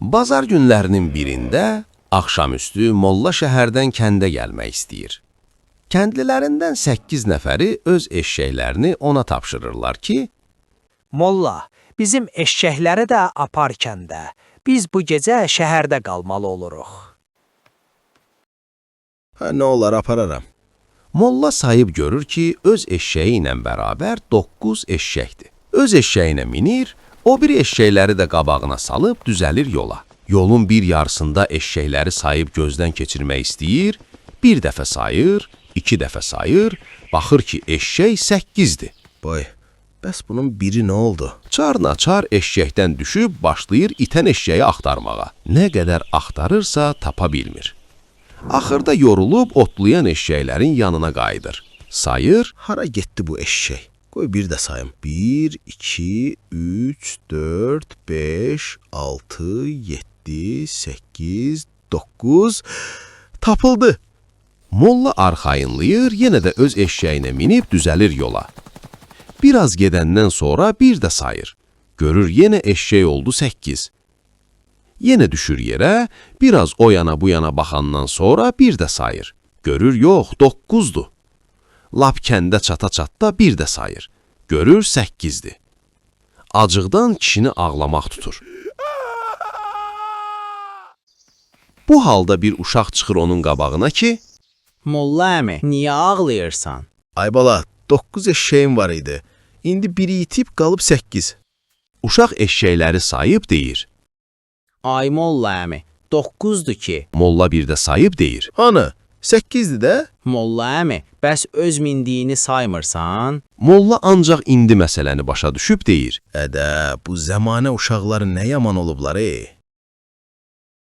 Bazar günlərinin birində axşamüstü molla şəhərdən kəndə gəlmək istəyir. Kəndlilərindən 8 nəfəri öz eşşəklərini ona tapşırırlar ki, Molla, bizim eşşəkləri də apar kəndə. Biz bu gecə şəhərdə qalmalı oluruq. Hə, nə olar apararam. Molla sayıb görür ki, öz eşşəyi ilə bərabər 9 eşşəkdir. Öz eşşəyinə minir, o biri eşşəkləri də qabağına salıb düzəlir yola. Yolun bir yarısında eşşəkləri sayıb gözdən keçirmək istəyir, bir dəfə sayır, iki dəfə sayır, baxır ki, eşşək 8-dir. Boy, bəs bunun biri nə oldu? Çar-naçar eşşəkdən düşüb başlayır itən eşşəyi axtarmağa. Nə qədər axtarırsa tapa bilmir. Axırda yorulub otlayan eşşəklərin yanına qayıdır. Sayır, Hara getdi bu eşşək? Qoy bir də sayım. 1, 2, 3, 4, 5, 6, 7, 8, 9. Tapıldı. Molla arxayınlayır, yenə də öz eşşəyinə minib düzəlir yola. Biraz gedəndən sonra bir də sayır. Görür yenə eşşək oldu 8. Yenə düşür yerə, biraz o yana bu yana baxandan sonra bir də sayır. Görür yox, 9-dur. Lap kəndə çata-çatda bir də sayır. Görür 8-dir. Acıqdan kişini ağlamaq tutur. Bu halda bir uşaq çıxır onun qabağına ki, Molla əmi, niyə ağlayırsan? Ay bala, 9 eşşəyim var idi. İndi biri itib qalıb 8. Uşaq eşşəkləri sayıb deyir. Ay molla əmi, 9-dur ki. Molla bir də sayıb deyir. Hanı? 8-dir də? Molla əmi, bəs öz mindiyini saymırsan? Molla ancaq indi məsələni başa düşüb deyir. Ədə, bu zəmanə uşaqları nə yaman olublar, ey.